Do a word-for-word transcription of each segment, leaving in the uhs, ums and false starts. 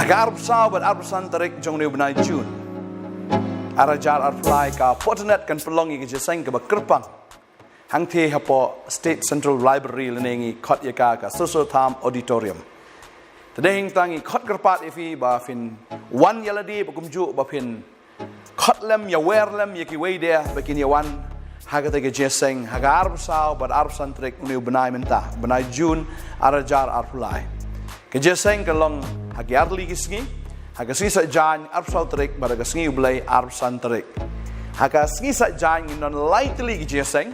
Ha ka arphew saw bad arphew san tarik jong une u bnai June, ar hajar arphew lai, ka Potternet kan pynlong ïa ka jingïaseng kaba kyrpang hangtei hapoh State Central Library lane ngi khot ïa ka ka Soso Tham Auditorium. Te dei hangta ngi khot kyrpad ïa phi ba phin wan ïa lade, ba kumjuh ba phin khot lem, ïa wer lem ïa kiwei de ba kin ïa wan ha kata ka jingïaseng ha ka arphew saw bad arphew san tarik une u bnai mynta, bnai June, ar hajar arphew lai. Ka jingïaseng kan long ha ki artylli ki sngi, ha ka Sngi Saitjaiñ arphew saw tarik bad ha ka Sngi U Blei arphew san tarik. Ha ka Sngi Saitjaiñ ngin don lai tylli ki jingïaseng,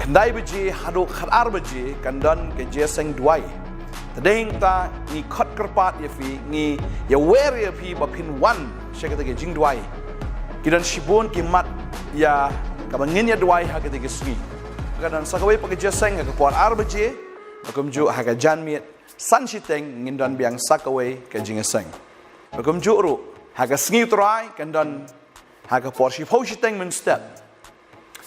khyndai baje haduh khatar baje kan don ka jingïaseng duwai. Te dei hangta ngi khot kyrpad ïa phi, ngi ïa wer ïa phi ba phin wan sha kata ka jingduwai. Ki don shibun ki mat ïa kaba ngin ïa duwai ha kata ka sngi. Kan don sa kawei pat ka jingïaseng ha ka por ar baje, ba kumjuh ha ka janmiet san shiteng ngin don biang sa kawei ka jingïaseng. Ba kumjuh ruh ha ka Sngi U Trai kan don ha ka por shiphew shiteng mynstep,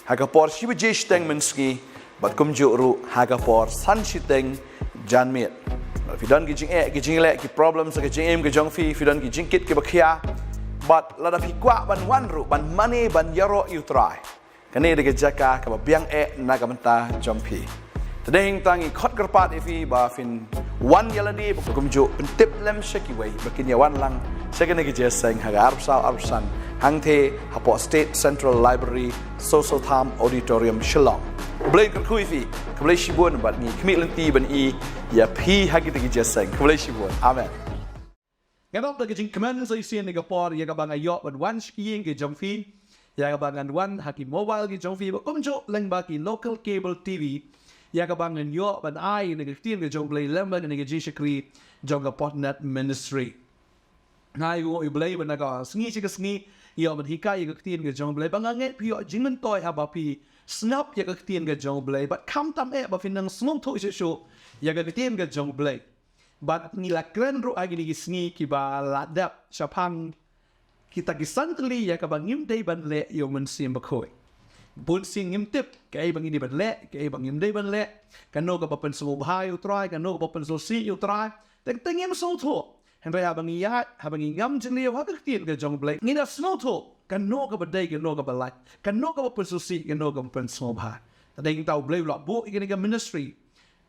ha ka por shi baje shiteng mynsngi, bad kumjuh ruh ha ka por san shiteng janmiet. Bad phi don ki jingeh, ki jingleh, ki problem sa ka jingim ka jong phi, phi don ki jingkit kiba khia, bad lada phi kwah ban wan ruh ban mane ban ïaroh ïa U Trai, kane dei ka jaka kaba biang eh na ka bynta jong phi. Te dei hangta ngi khot kyrpad ïa phi ba phin wan ïa lade, ba kumjuh pyntip lem sha kiwei ba kin ïa wan lang sha kane ka jingïaseng ha ka arphew saw arphew san hangtei hapoh State Central Library, Soso Tham Auditorium, Shillong. U Blei un kyrkhu ïa phi. Khublei shibun bad ngi khmih lynti ban ïohi ïa phi ha kita ki jingïaseng. Khublei shibun. Amen. Nga don da ka jingkmen sa shisien ha kane ka por ïa kaba nga ïoh ban wan sha ki ïing ki jong phi, ïa kaba ngan wan ha ki mobile ki jong phi, ba kumjuh lyngba ki local cable T V, ïa kaba ngan ïoh ban ai ïa ka ktien ka jong U Blei lem bad ïa ka jingshakri jong ka Potternet Ministry. Nga ai nguh ïa U Blei ba na ka sngi sha ka sngi ïoh ban hikai ïa ka ktien ka jong U Blei, ba nga ngeit phi ïoh jingmyntoi haba phi sngap ïa ka ktien ka jong U Blei, bad khamtam eh ba phin nang sngewthuh shuh shuh ïa ka ktien ka jong U Blei. Bad ngi la kren ruh ha kine ki sngi kiba la dep shaphang kita ki san tylli ïa kaba ngim dei ban leh ïa U Mynsiem Bakhuid. Bun sien ngim tip kaei ba ngi dei ban leh, kaei ba ngim dei ban leh, kano kaba pynsngewbha ïa U Trai, kano kaba pynsngewsih ïa U Trai. Teng teng ngim sngewthuh. Hynrei haba ngi ïaid, haba ngi ngam jylliew ha ka ktien ka jong U Blei, ngi da sngewthuh kano kaba dei, kano kaba lait, kano kaba pynsngewsih, kano kaba pynsngewbha. Te dei hangta U Blei u la buh ïa kane ka ministry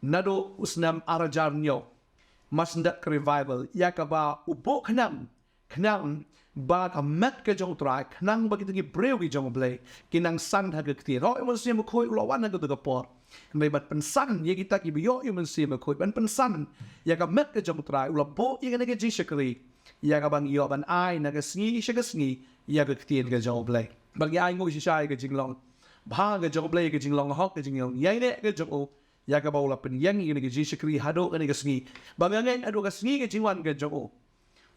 naduh u snem ar hajar hynñiew. Mar shen dep ka revival, ïa kaba u buh khnang, khnang ba ka met ka jong U Trai, khnang ba kita ki briew ki jong U Blei kin nang san ha ka ktien. Hooid, U Mynsiem Bakhuid u la wan ha kata ka por. Hynrei ban pynsan ïa kita kiba ïoh ïa U Mynsiem Bakhuid, ban pynsan ïa ka met ka jong U Trai, u la buh ïa kane ka jingshakri ïa kaba ngi ïoh ban ai na ka sngi sha ka sngi ïa ka ktien ka jong U Blei. Bad ngi ai nguh shisha ïa ka jinglong bha ka jong U Blei, ka jinglong hok, ka jinglong ïaineh ka jong u, ïa kaba u la pynïeng ïa kane ka jingshakri haduh kane ka sngi. Ba nga ngeit haduh ka sngi ka jingwan ka jong u,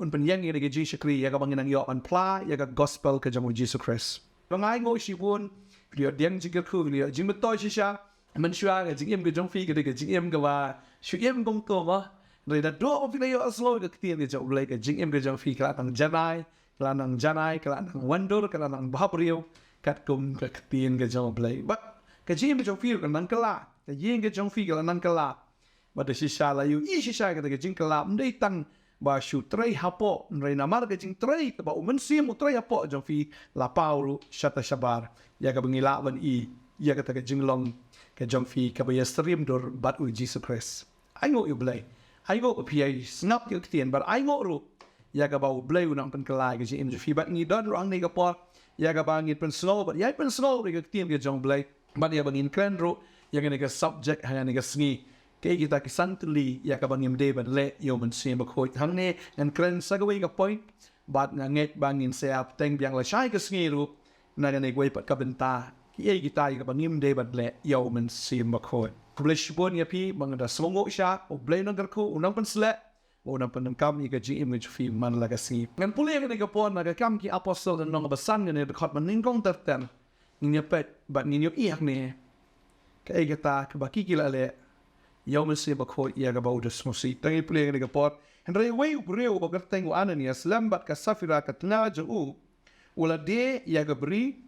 un pynïeng ïa kane ka jingshakri ïa kaba ngin nang ïoh ban phla ïa ka gospel ka jong U Jisu Khrist. Ba nga ai nguh shibun, phi la ïoh pdiang jingkyrkhu, phi la ïoh jingmyntoi shisha. Mynshuwa ka jingim ka jong phi ka dei ka jingim kaba shu im kumto mo. Hynrei naduh ba phi la ïohsngew ïa ka ktien ka jong U Blei, ka jingim ka jong phi ka la nang janai, ka la nang janai, ka la nang wandur, ka la nang bhabriew katkum ka ktien ka jong U Blei. Bad ka jingim ka jong phi ruh ka nang kylla, ka ïing ka jong phi ka la nang kylla. Bad da shisha la ïohi shisha kata ka jingkylla, ym dei tang ba shu trei hapoh, hynrei namar ka jingtrei kaba U Mynsiem u trei hapoh jong phi, la paw ruh shata shabar ïa kaba ngi lah ban i ïa kata ka jinglong ka jong phi kaba ïasyriem dur bad U Jisu Khrist. Ai nguh ïa U Blei. Ai nguh ba phi ïai sngap ïa ka ktien, bad ai nguh ruh ïa kaba U Blei u nang pynkylla ïa ka jingim jong phi. Bad ngi don ruh hangne ka por ïa kaba ngin pynsngew bad ïai pynsngew ruh ïa ka ktien ka jong U Blei. Bad ïa ba ngin kren ruh ïa kane ka subject ha kane ka sngi. Kaei kita ki san tylli ïa kaba ngim dei ban leh ïa U Mynsiem Bakhuid. Hangne ngan kren sa kawei ka point, bad nga ngeit ba ngin sa ïa bteng biang lashai ka sngi ruh na kane kawei pat ka bynta, kiei kita ïa kaba ngim dei ban leh ïa U Mynsiem Bakhuid. Khublei shibun ïa phi ba nga da sngewnguh shisha. U Blei u nang kyrkhu, u nang pynsleh, u nang pyndonkam ïa ka jingim ka jong phi man la ka sngi. Ngan pule ïa kane ka por na ka Kam ki Apostol lynnong ba san, kane ka dkhot ba nyngkong ter ter. Ngin ïa peit bad ngin ïohi hangne kaei kata kaba ki ki la leh ïa U Mynsiem Bakhuid ïa kaba u da sngewsih. Te ngin pule ïa kane ka por. Hynrei uwei u briew uba kyrteng u Ananias lem bad ka Saphira ka tnga jong u, u la die ïa ka bri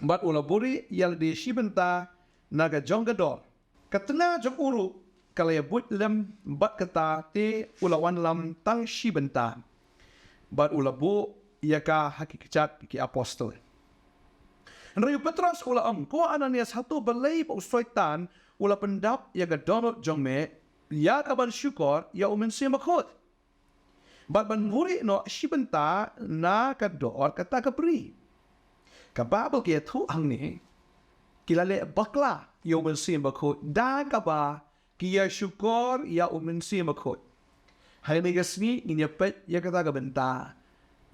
bad u la buhrieh ïa lade shi bynta na ka jong ka dor. Ka tnga jong u ruh ka la ïabuit lem bad kata te u la wanlam tang shi bynta, bad u la buh ïa ka ha ki kjat ki apostol. Hynrei u Petros u la ong, ko Ananias, hato balei ba u Soitan u la pyndap ïa ka dohnud jong me ïa ka ban shukor ïa u Mynsiem Bakhuid, bad ban buhrieh noh shi bynta na ka dor kata ka bri? Ka Baibl ka ïathuh hangne, ki la leh bakla ïa u Mynsiem Bakhuid da kaba ki ïa shukor ïa u Mynsiem Bakhuid. Hangne ka sngi ngin ïa peit ïa kata ka bynta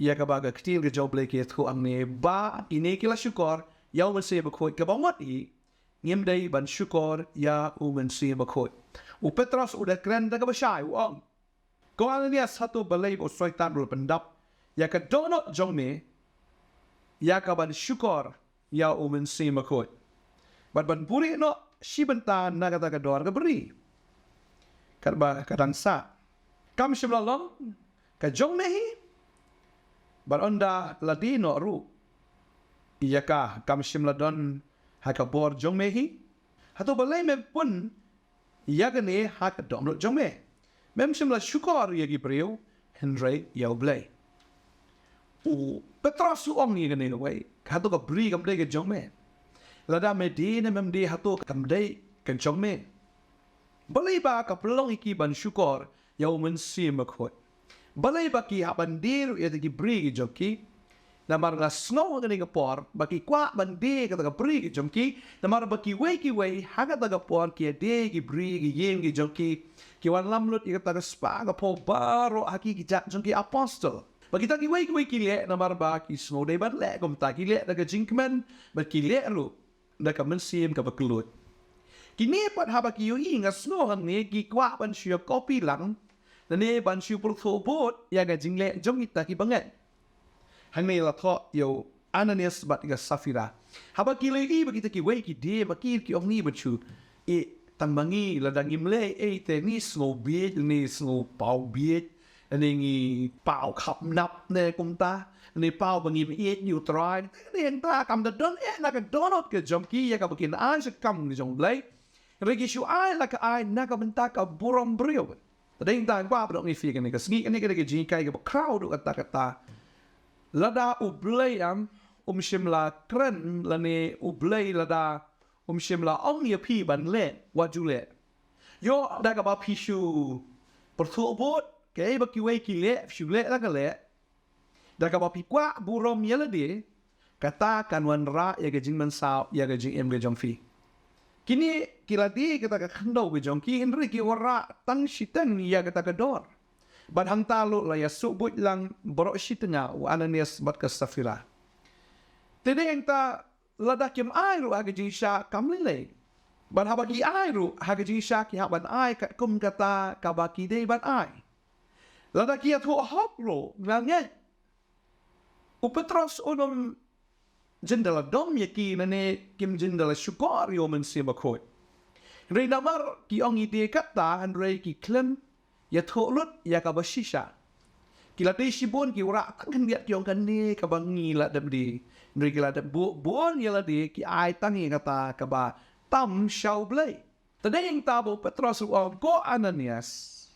ïa kaba ka ktien ka jong U Blei ka ïathuh hangne ba kine ki la shukor ïa u Mynsiem Bakhuid, kaba mut hi, ngim dei ban shukor ïa u Mynsiem Bakhuid. U Petros u da kren da kaba shai, u ong, ko Ananias, hato balei ba u Soitan u la pyndap ïa ka dohnud jong me ïa ka ban shukor ïa u Mynsiem Bakhuid, bad ban buhrieh noh shi bynta na kata ka dor ka bri? Katba ka dang sah, kam shym la long ka jong me hi? Bad ynda la die noh ruh ïa ka, kam shym la don ha ka bor jong me hi? Hato balei mem pun ïa kane ha ka dohnud jong me? Mem shym la shukor ïa ki briew, hynrei ïa U Blei. U Petros u ong ïa kane kawei, hato ka bri kam dei ka jong me? Lada me die ne mem die, hato kam dei ka jong me? Balei ba ka pynlong ïa ki ban shukor ïa u Mynsiem Bakhuid? Balei ba ki hap ban die ruh ïa kita ki bri ki jong ki? Namar nga sngew ha kane ka por ba ki kwah ban die ïa kata ka bri ki jong ki, namar ba kiwei kiwei ha kata ka por ki ïa die ïa ki bri ki ïing ki jong ki, ki wanlam lut ïa kata ka spah ka phew baroh ha ki kjat jong ki apostol. Ba kita kiwei kiwei ki leh namar ba ki sngew dei ban leh, kumta ki leh da ka jingkmen, bad ki leh ruh da ka mynsiem kaba kylluid. Kine pat haba ki ïohi, nga sngew hangne ki kwah ban shu ïa copy lang, lane ban shu pyrthuh bud ïa ka jingleh jong kita ki bangeit. Hangne la thoh ïa u Ananias bad ka Saphira. Haba ki la ïohi ba kita kiwei ki die, ma ki ki ong, ngi bad shu, eh, tang ma ngi, lada ngim leh ei te ngi sngew bieit, ngi sngew paw bieit, ne ngi paw khapnap ne kumta, ne paw ba ngim ïeit ïa u Trai. Te hangta kam da don eh na ka dohnud ka jong ki ïa kaba kin ai sha ka kam ka jong U Blei. Hynrei ki shu ai la ka ai na ka bynta ka burom briew. Te dei hangta nga kwah ban ong ïa phi kane ka sngi, kane ka dei ka jinghikai kaba khraw haduh katta katta. Lada U Blei am um shym la kren, lane U Blei lada um shym la ong ïa phi ban leh, wat ju leh. Ïoh da kaba phi shu pyrthuh bud, kaei ba kiwei ki leh, phi shu leh la ka leh. Da kaba phi kwah burom ïa lade, kata kan wanrah ïa ka jingmynsaw ïa ka jingim ka jong phi. Kine ki la die kata ka khyndew ka jong ki, hynrei ki wanrah tang shiteng ïa kata ka dor. Bad hangta ruh la ïa suh buit lang baroh shi tnga, u Ananias bad ka Saphira. Te dei hangta, lada kim ai ruh ha ka jingshisha kam lei lei. Bad haba ki ai ruh ha ka jingshisha ki hap ban ai katkum kata kaba ki dei ban ai. Lada ki ïathuh hok ruh, nga ngeit u Petros un ym jin da la dom ïa ki, lane kim jin da la shukor ïa u Mynsiem Bakhuid. Hynrei namar ki ong i die katta, hynrei ki khlem ïathuh lut ïa kaba shisha. Ki la die shibun, ki wanrah tang khyndiat, ki ong kane kaba ngi la dep die. Hynrei ki la dep buh bun ïa lade, ki ai tang ïa kata kaba tam sha U Blei. Te dei hangta ba u Petros u ong, ko Ananias,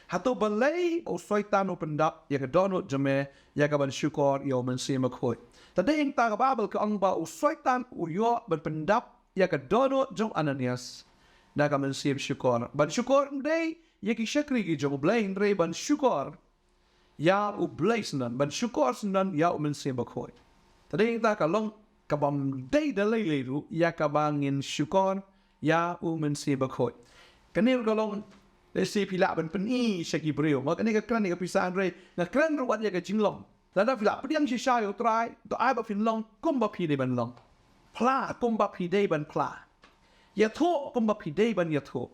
hato balei u Soitan u pyndap ïa ka dohnud jong me ïa ka ban shukor ïa u Mynsiem Bakhuid? Te dei hangta ka Baibl ka ong ba u Soitan u ïoh ban pyndap ïa ka dohnud jong u Ananias da ka mynsiem shukor. Ban shukor ym dei ïa ki shakri ki jong U Blei, hynrei ban shukor ïa U Blei syndon, ban shukor syndon ïa u Mynsiem Bakhuid. Te dei hangta ka long kabym dei da lei lei ruh ïa kaba ngin shukor ïa u Mynsiem Bakhuid. Kane ruh ka long, lehse phi lah ban pyni sha ki briew, ma kane ka kren ïa ka pisa, hynrei nga kren ruh wat ïa ka jinglong. Lada phi lah pdiang shisha ïa u Trai, to ai ba phin long kumba phi dei ban long. Phla kumba phi dei ban phla. Ïathuh kumba phi dei ban ïathuh.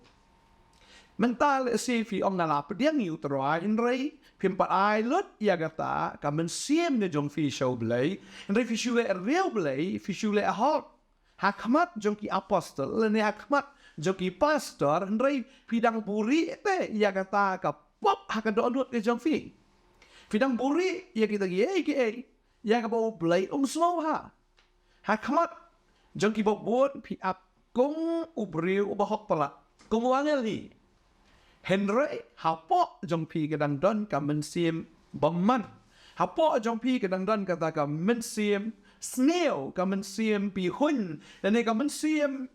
Mynta lehse phi ong, nga la pdiang ïa u Trai, hynrei phim pat ai lut ïa kata ka mynsiem ka jong phi sha U Blei, hynrei phi shu leh riewblei, phi shu leh hok ha khmat jong ki apostol, lane ha khmat jong ki pastor, hynrei phi dang buhrieh te ïa kata ka pop ha ka dohnud ka jong phi. Phi dang buhrieh ïa kita kiei kiei ïa kaba U Blei um sngewbha. Ha khmat jong kiba bun phi ap kum u briew uba hok palat, kum u angel hi. Hynrei hapoh jong phi ka dang don ka mynsiem bymman. Hapoh jong phi ka dang don kata ka mynsiem sniew, ka mynsiem pihuiñ, lane ka mynsiem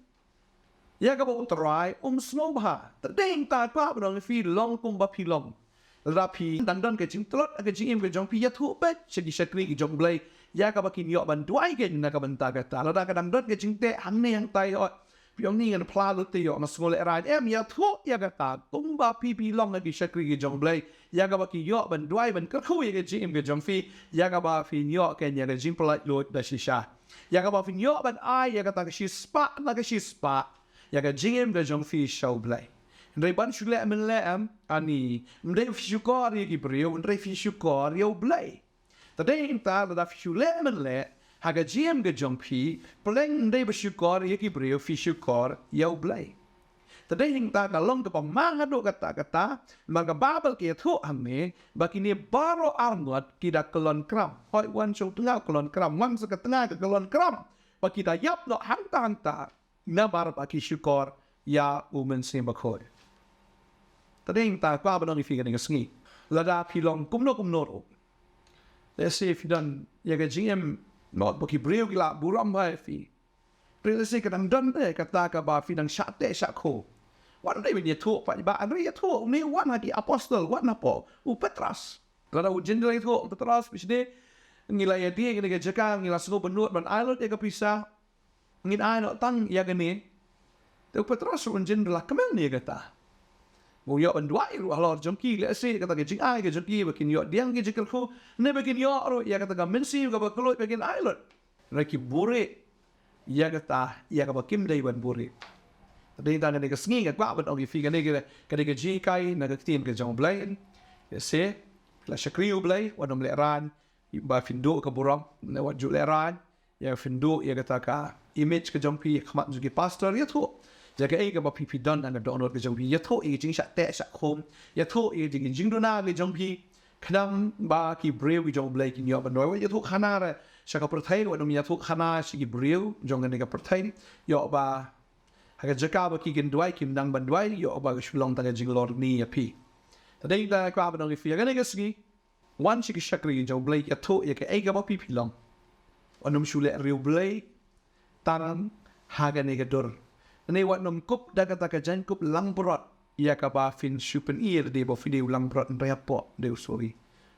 ïa kaba U Trai um sngewbha. Te dei hangta kwah ban ong ïa phi, long kumba phi long. Lada phi dang don ka jingtlot ha ka jingim ka jong phi, ïathuh beit sha ki shakri ki jong U Blei ïa kaba kin ïoh ban duwai kein na ka bynta kata. Lada ka dang don ka jingteh hangne hangtai, ïoh, phi ong ni ngan phla lut te ïoh, nga sngew lehraiñ. Em, ïathuh ïa kata kumba phi phi long ha ki shakri ki jong U Blei ïa kaba kin ïoh ban duwai, ban kyrkhu ïa ka jingim ka jong phi, ïa kaba phin ïoh kein ïa ka jingpyllait luid da shisha, ïa kaba phin ïoh ban ai ïa kata ka shispah na ka shispah ïa ka jingim ka jong phi sha U Blei. Hynrei ban shu leh mynleh, em, ani, ym dei phi shukor ïa ki briew, hynrei phi shukor ïa U Blei. Te dei hangta lada phi shu leh mynleh ha ka jingim ka jong phi, pleng ym dei ba shukor ïa ki briew, phi shukor ïa U Blei. Te dei hangta ka long kaba mang haduh katta katta, namar ka Baibl ka ïathuh hangne ba kine baroh arngut ki da kyllon kram. Hooid, wan sha u tnga kyllon kram, wan sha ka tnga ka kyllon kram, ba ki da ïap noh hangta hangta, namar ba ki shukor ïa U Mynsiem Bakhuid. Te dei hangta kwah ban ong ïa phi kane ka sngi, lada phi long kumno kumno ruh, lehse phi don ïa ka jingim, noh ba ki briew ki la burom bha ïa phi. Hynrei lehse ka dang don, eh, kata kaba phi dang shah teh shah kho. Wat ym dei ban ïathuh pat ba, hynrei ïathuh, une u wan ha ki apostol, wan hapoh u Petros. Lada u jin la ïathuh u Petros, phi sngewthuh, ngi la ïadie kane ka jaka, ngi la sngewbha ban nud ban ai lut ïa ka pisa, ngin ai noh tang ïa kane. Te u Petros ruh un jin la kmen ïa kata. Ba u ïoh ban duwai ruh halor jong ki, lehse kata ka jingai ka jong ki ba kin ïoh pdiang ki jingkyrkhu, ne ba kin ïoh ruh ïa kata ka mynsiem kaba kylluid ba kin ai lut. Hynrei ki buhrieh ïa kata ïa kaba kim dei ban buhrieh. Te dei hangta kane ka sngi nga kwah ban ong ïa phi kane ka, kane ka jinghikai na ka ktien ka jong U Blei. Lehse phi la shakri U Blei, wat nym lehraiñ ba phin duh ka burom, ne wat ju lehraiñ ïa phin duh ïa kata ka image ka jong phi ha khmat jong ki pastor. Ïathuh ïa kaei kaba phi phi don ha ka dohnud ka jong phi, ïathuh ïa ka jingshah teh shah khum, ïathuh ïa ka jing, jingduna ka jong phi, khnang ba ki briew ki jong U Blei kin ïoh ban duwai. Wat ïathuh khana re sha ka pyrthei, wat nym ïathuh khana sha ki briew jong kane ka pyrthei, ïoh ba ha ka jaka ba ki kin duwai kim nang ban duwai, ïoh ba ka shu long tang ka jinglorni ïa phi. Te dei hangta kwah ban ong ïa phi ha kane ka sngi, wan sha ki shakri ki jong U Blei, ïathuh ïa kaei kaba phi phi long. Wat nym shu leh riewblei tang ha kane ka dur. Lane wat nym kup da kata ka jaiñkup langbrot ïa kaba phin shu pyni lade ba phi dei u langbrot, hynrei hapoh dei u suri.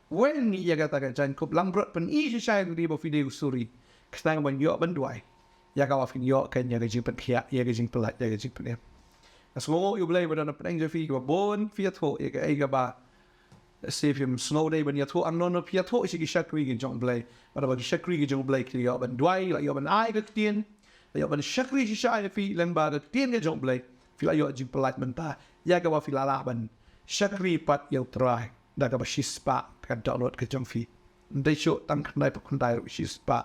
Wan ïa kata ka jaiñkup langbrot, pyni shisha ïa lade ba phi dei u suri, khnang ban ïoh ban duwai ïa kaba phin ïoh kein ïa ka jingpynkhiah, ïa ka jingpyllait, ïa ka jingpynim. Nga sngewnguh ïa U Blei ba don hapdeng jong phi kiba bun, phi ïathuh ïa kaei kaba lehse phim sngew dei ban ïathuh hangno, phi ïathuh sha ki shakri ki jong U Blei. Bad ba ki shakri ki jong U Blei ki la ïoh ban duwai, la ïoh ban ai ka ktien, la ïoh ban shakri shisha ïa phi lyngba ka ktien ka jong U Blei. Phi la ïoh jingpyllait mynta ïa kaba phi la lah ban shakri pat ïa U Trai da kaba shispah ka dohnud ka jong phi. Ym dei shuh tang khyndai pat khyndai ruh, shispah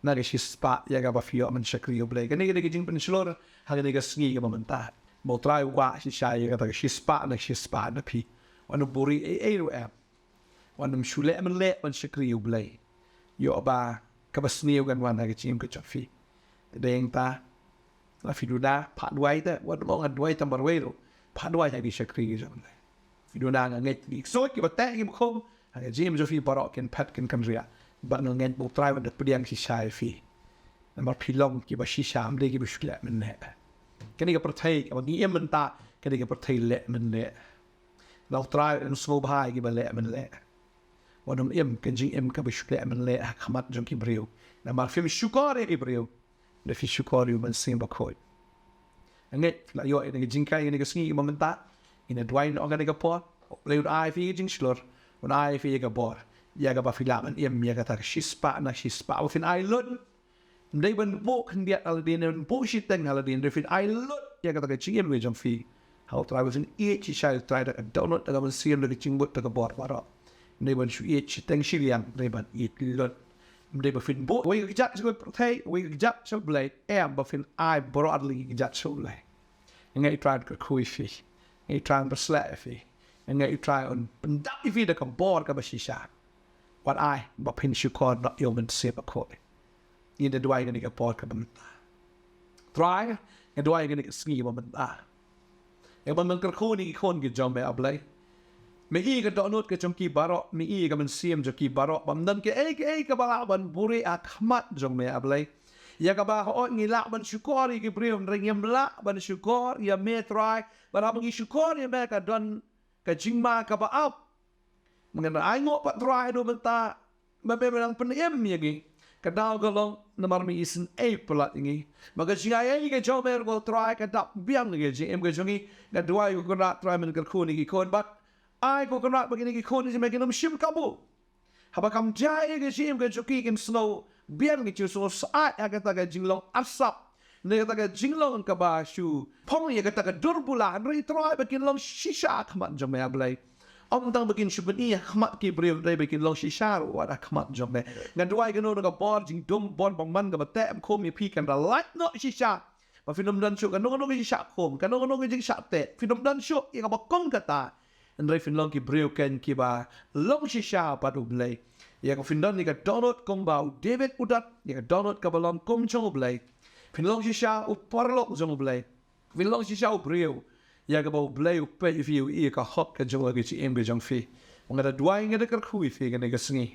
na ka shispah ïa kaba phi ïoh ban shakri ïa U Blei. Kane ka dei ka jingpynshlur ha kane ka sngi kaba mynta. Ba U Trai u kwah shisha ïa kata ka shispah na ka shispah na phi. Wat nym buhrieh ei ei ruh em. Wat nym shu leh mynleh ban shakri ïa U Blei, ïoh ba kaba sniew kan wan ha ka jingim ka jong phi. Te dei hangta lada phi duna, phah duwai te, wat nym ong ngan duwai tang marwei ruh, phah duwai ha ki shakri ki jong U Blei. Phi duna, nga ngeit ki ksuid kiba teh kiba khum ha ka jingim jong phi baroh kin phet kin kynriah. Bad nga ngeit ba U Trai un da pdiang shisha ïa phi. Namar phi long kiba shisha, ym dei kiba shu leh mynleh. Kane ka pyrthei kaba ngi im mynta ka dei ka pyrthei leh mynleh. Lada U Trai um sngewbha ïa kiba leh mynleh, wat nym im ka jingim kaba shu leh mynleh ha khmat jong ki briew. Namar phim shukor ïa ki briew, hynrei phi shukor ïa U Mynsiem Bakhuid. Nga ngeit phi la ïoh ïa kane ka jinghikai ha kane ka sngi kaba mynta. Ngin ïa duwai noh ha kane ka por. U Blei un ai ïa phi ka jingshlur, un ai ïa phi ïa ka bor, ïa kaba phi lah ban im ïa kata ka shispah na shispah ba phin ai lut. Ym dei ban buh khyndiat ha lade ne ban buh shiteng ha lade, hynrei phin ai lut ïa kata ka jingim ka jong phi ha U Trai, ba phin ïeit shisha ïa U Trai da ka dohnud, da ka mynsiem, da ka jingmut, da ka bor baroh. Ym dei ban shu ïeit shiteng shiliang, hynrei ban ïeit lut. Ym dei ba phin buh wei ka kjat sha ka pyrthei, wei ka kjat sha U Blei, em, ba phin ai baroh arliang ki kjat sha U Blei. Nga ngeit U Trai un kyrkhu ïa phi. Nga ngeit U Trai un pynshlur ïa phi. Nga ngeit U Trai un pyndap ïa phi da ka bor kaba shisha. Wat ai ba phin shukor noh ïa U Mynsiem Bakhuid. Ngin ïa duwai ha kane ka por kaba mynta. Trai, nga duwai ha kane ka sngi kaba mynta. Ïa ban pynkyrkhu ïa ki khun ki jong me, A Blei. Me i ka dohnud ka jong ki baroh, me i ka mynsiem jong ki baroh, bym don kaei kaei kaba lah ban buhrieh ha khmat jong me, A Blei. Ïa kaba hooid ngi lah ban shukor ïa ki briew, hynrei ngim lah ban shukor ïa me, Trai. Bad haba ngi shukor ïa me ka don ka jingma kaba ap. Ngan ai nguh pat, Trai, haduh mynta ba me nang pynim ïa ngi. Ka daw ka long namar me isynei palat ïa ngi. Ba ka jingaiei ka jong me ruh, Trai, ka dap biang ïa ka jingim ka jong ngi. Nga duwai, ko Kynrad, Trai, men kyrkhu ïa ki khun, bad ai, ko Kynrad, ba kine ki khun jong me kin ym shim kabu. Haba kam jia ïa ka jingim ka jong ki, kin sngew biang, ki jingsngew syaid ha kata ka jinglong arsap, ne kata ka jinglong kaba shu phong ïa kata ka dur bula, hynrei, Trai, ba kin long shisha ha khmat jong me, A Blei. Ym tang ba kin shu pyni ha khmat ki briew, hynrei ba kin long shisha ruh wat ha khmat jong me. Nga duwai kano kano ka bor jingdum, bor bymman kaba teh khum ïa phi, kan da lait noh shisha. Ba phin ym don shuh kano kano ka jingshah khum, kano kano ka jingshah teh, phin ym don shuh ïa kaba kum kata. Hynrei phin long ki briew keiñ kiba long shisha bad U Blei. Ïa ka phin don ïa ka dohnud kumba u David u don, ïa ka dohnud kaba long kum jong U Blei. Phin long shisha u paralok jong U Blei. Phin long shisha u briew ïa kaba U Blei u peit ïa phi, u i ïa ka hok ka jong u ha ka jingim ka jong phi. Nga da duwai, nga da kyrkhu ïa phi kane ka sngi.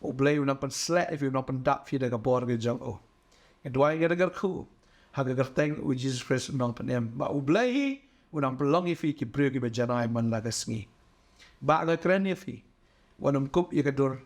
U Blei u nang pynsleh ïa phi, u nang pyndap phi da ka bor ka jong u. Nga duwai, nga da kyrkhu ha ka kyrteng U Jisu Khrist u nongpynim, ba U Blei hi u nang pynlong ïa phi ki briew kiba janai man la ka sngi. Ba nga kren ïa phi, wat nym kup ïa ka dur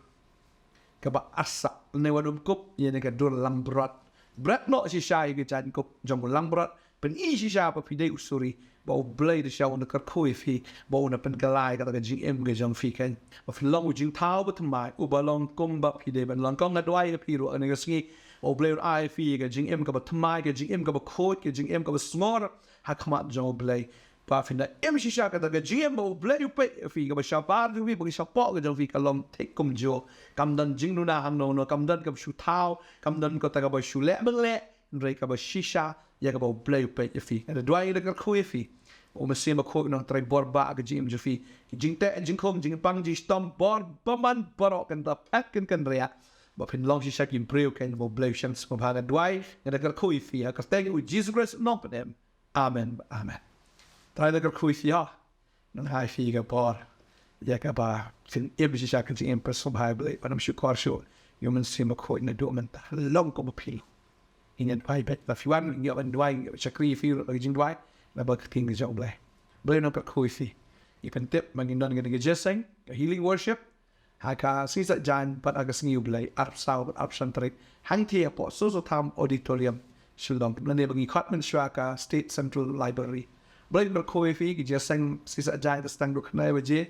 kaba arsap, ne wat nym kup ïa ne ka dur langbrot. Bret noh shisha ïa ka jaiñkup jong u langbrot, pyni shisha ba phi dei u suri, ba U Blei da shisha u nang kyrkhu ïa phi, ba u nang pynkylla ïa kata ka jingim ka jong phi keiñ. Ba phin long u jingthaw bathymmai uba long kumba phi dei ban long. Ko, nga duwai ïa phi ruh ha kane ka sngi, ba U Blei un ai ïa phi ka jingim kaba thymmai, ka jingim kaba khuid, ka jingim kaba sngor ha khmat jong U Blei. Ba phin da im shisha kata ka jingim ba U Blei u peit ïa phi, kaba shabar jong phi, ba ka shapoh ka jong phi ka long thik kumjuh. Kam don jingduna hangno hangno, kam don kaba shu thaw, kam don kata kaba shu leh mynleh, hynrei kaba shisha ïa kaba U Blei u peit ïa phi. Nga da duwai, nga da kyrkhu ïa phi, U Mynsiem Bakhuid u nang trei bor ba ha ka jingim jong phi. Ki jingteh jingkhum, jingpang jingshitom, bor bymman baroh kan da phet, kan kynriah, ba phin long shisha ki briew keiñ ba U Blei u shang sngewbha. Nga duwai, nga da kyrkhu ïa phi ha ka kyrteng U Jisu Khrist u nongpynim. Amen. Amen. Trai da kyrkhu ïa phi ha, nang ai ïa phi ka bor ïa kaba phin im shisha ka jingim ba sngewbha ïa U Blei, ba nym shukor shuh ïa U Mynsiem Bakhuid naduh mynta, long kum u phi. Ngin ïa duwai bad ba phi wan, ngin ïa duwai, ngin ïa shakri ïa phi ruh da ka jingduwai, na ba ka ktien ka jong U Blei. Blei u nang kyrkhu ïa phi. Ngi pyntip ba ngin don kane ka jingïaseng, ka healing worship, ha ka sngi Saitjaiñ bad ha ka sngi U Blei, arphew saw bad arphew san tarik, hangtei hapoh Soso Tham Auditorium, Shillong. Lane ba ngi khot mynshuwa ka State Central Library. Blei un kyrkhu ïa phi. Ki jingïaseng sngi Saitjaiñ ka sdang naduh khyndai baje,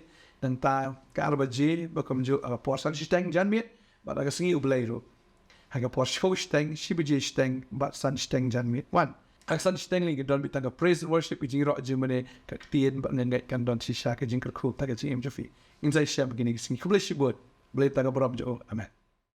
nangta ka ar baje ba kumjuh ha ka por san shiteng janmiet, bad ha ka sngi U Blei ruh ha ka por shiphew shiteng, shi baje shiteng bad san shiteng janmiet. Wan, ha ka san shiteng lei ka don beit tang ka praise and worship, ka jingrwai jingmane, ka ktien bad ngan ngeit kan don shisha ka jingkyrkhu ha ka jingim jong phi. Ngin sa ïashem kine ki sngi. Khublei shibun. Blei tang ka burom jong u. Amen.